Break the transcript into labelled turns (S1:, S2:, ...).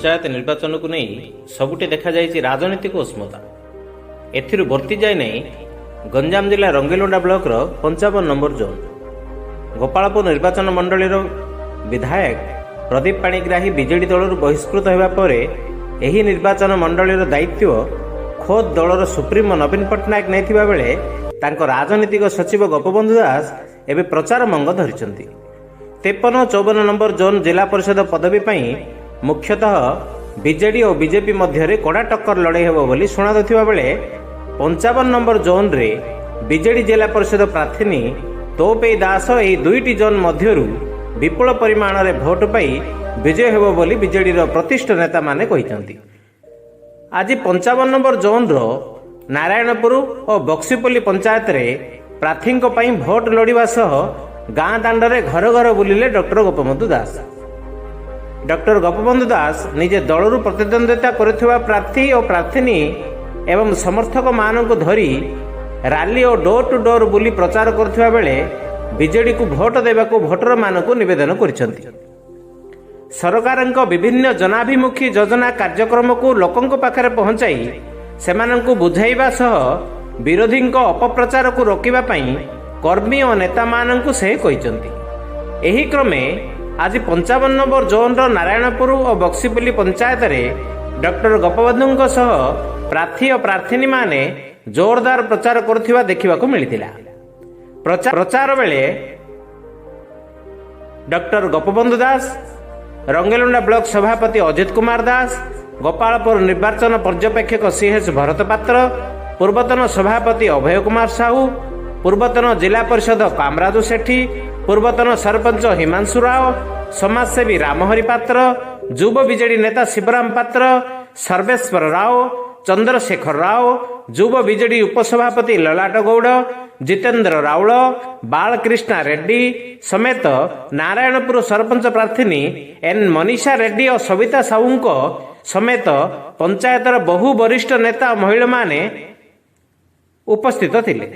S1: ପଞ୍ଚାୟତ ନିର୍ବାଚନକୁ ନେଇ ସବୁଠି ଦେଖାଯାଇଛି ରାଜନୈତିକ ଉଷ୍ମତା। ଏଥିରୁ ବର୍ତ୍ତି ଯାଇନାହିଁ ଗଞ୍ଜାମ ଜିଲ୍ଲା ରଙ୍ଗେଇଲୁଣ୍ଡା ବ୍ଲକର 55 ନମ୍ବର ଜୋନ୍। ଗୋପାଳପୁର ନିର୍ବାଚନ ମଣ୍ଡଳୀର ବିଧାୟକ ପ୍ରଦୀପ ପାଣିଗ୍ରାହୀ ବିଜେଡି ଦଳରୁ ବହିଷ୍କୃତ ହେବା ପରେ ଏହି ନିର୍ବାଚନ ମଣ୍ଡଳୀର ଦାୟିତ୍ୱ ଖୋଦ୍ ଦଳର ସୁପ୍ରିମୋ ନବୀନ ପଟ୍ଟନାୟକ ନେଇଥିବା ବେଳେ ତାଙ୍କ ରାଜନୈତିକ ସଚିବ ଗୋପବନ୍ଧୁ ଦାସ ଏବେ ପ୍ରଚାର ମଙ୍ଗ ଧରିଛନ୍ତି। 53 54 ନମ୍ବର ଜୋନ୍ ଜିଲ୍ଲା ପରିଷଦ ପଦବୀ ପାଇଁ ମୁଖ୍ୟତଃ ବିଜେଡି ଓ ବିଜେପି ମଧ୍ୟରେ କଡ଼ା ଟକ୍କର ଲଢ଼େଇ ହେବ ବୋଲି ଶୁଣାଯାଉଥିବା ବେଳେ 55 ନମ୍ବର ଜୋନ୍ରେ ବିଜେଡି ଜିଲ୍ଲା ପରିଷଦ ପ୍ରାର୍ଥିନୀ ତୋପେଇ ଦାସ ଏହି ଦୁଇଟି ଜୋନ୍ ମଧ୍ୟରୁ ବିପୁଳ ପରିମାଣରେ ଭୋଟ ପାଇ ବିଜୟ ହେବ ବୋଲି ବିଜେଡିର ପ୍ରତିଷ୍ଠିତ ନେତାମାନେ କହିଛନ୍ତି। ଆଜି 55 ନମ୍ବର ଜୋନ୍ର ନାରାୟଣପୁର ଓ ବକ୍ସିପଲ୍ଲୀ ପଞ୍ଚାୟତରେ ପ୍ରାର୍ଥୀଙ୍କ ପାଇଁ ଭୋଟ ଲୋଡ଼ିବା ସହ ଗାଁ ଦାଣ୍ଡରେ ଘର ଘର ବୁଲିଲେ ଡକ୍ଟର ଗୋପବନ୍ଧୁ ଦାସ। ଡକ୍ଟର ଗୋପବନ୍ଧୁ ଦାସ ନିଜେ ଦଳରୁ ପ୍ରତିଦ୍ୱନ୍ଦ୍ୱିତା କରୁଥିବା ପ୍ରାର୍ଥୀ ଓ ପ୍ରାର୍ଥିନୀ ଏବଂ ସମର୍ଥକମାନଙ୍କୁ ଧରି rally O door to door ବୁଲି ପ୍ରଚାର କରୁଥିବା ବେଳେ ବିଜେଡିକୁ ଭୋଟ ଦେବାକୁ ଭୋଟରମାନଙ୍କୁ ନିବେଦନ କରିଛନ୍ତି। ସରକାରଙ୍କ ବିଭିନ୍ନ ଜନାଭିମୁଖୀ ଯୋଜନା କାର୍ଯ୍ୟକ୍ରମକୁ ଲୋକଙ୍କ ପାଖରେ ପହଞ୍ଚାଇ ସେମାନଙ୍କୁ ବୁଝାଇବା ସହ ବିରୋଧୀଙ୍କ ଅପପ୍ରଚାରକୁ ରୋକିବା ପାଇଁ କର୍ମୀ ଓ ନେତାମାନଙ୍କୁ ସେ କହିଛନ୍ତି। ଏହି କ୍ରମେ ଆଜି 55 ନମ୍ବର ଜୋନ୍ର ନାରାୟଣପୁର ଓ ବକ୍ସିପଲ୍ଲୀ ପଞ୍ଚାୟତରେ ଡକ୍ଟର ଗୋପବନ୍ଧୁଙ୍କ ସହ ପ୍ରାର୍ଥୀ ଓ ପ୍ରାର୍ଥିନୀମାନେ ଜୋରଦାର ପ୍ରଚାର କରୁଥିବା ଦେଖିବାକୁ ମିଳିଥିଲା। ପ୍ରଚାର ବେଳେ ଡକ୍ଟର ଗୋପବନ୍ଧୁ ଦାସ, ରଙ୍ଗେଇଲୁଣ୍ଡା ବ୍ଲକ ସଭାପତି ଅଜିତ କୁମାର ଦାସ, ଗୋପାଳପୁର ନିର୍ବାଚନ ପର୍ଯ୍ୟବେକ୍ଷକ ସି ଏଚ୍ ଭରତ ପାତ୍ର, ପୂର୍ବତନ ସଭାପତି ଅଭୟ କୁମାର ସାହୁ, ପୂର୍ବତନ ଜିଲ୍ଲା ପରିଷଦ କାମରାଜୁ ସେଠୀ, ପୂର୍ବତନ ସରପଞ୍ଚ ହିମାଂଶୁ ରାଓ, ସମାଜସେବୀ ରାମହରି ପାତ୍ର, ଯୁବ ବିଜେଡି ନେତା ଶିବରାମ ପାତ୍ର, ସର୍ବେଶ୍ୱର ରାଓ, ଚନ୍ଦ୍ରଶେଖର ରାଓ, ଯୁବ ବିଜେଡି ଉପସଭାପତି ଲଲାଟ ଗୌଡ଼, ଜିତେନ୍ଦ୍ର ରାଉଳ, ବାଳକ୍ରିଷ୍ଣା ରେଡ୍ଡି ସମେତ ନାରାୟଣପୁର ସରପଞ୍ଚ ପ୍ରାର୍ଥିନୀ ଏନ୍ ମନୀଷା ରେଡ୍ଡି ଓ ସବିତା ସାହୁଙ୍କ ସମେତ ପଞ୍ଚାୟତର ବହୁ ବରିଷ୍ଠ ନେତା ଓ ମହିଳାମାନେ ଉପସ୍ଥିତ ଥିଲେ।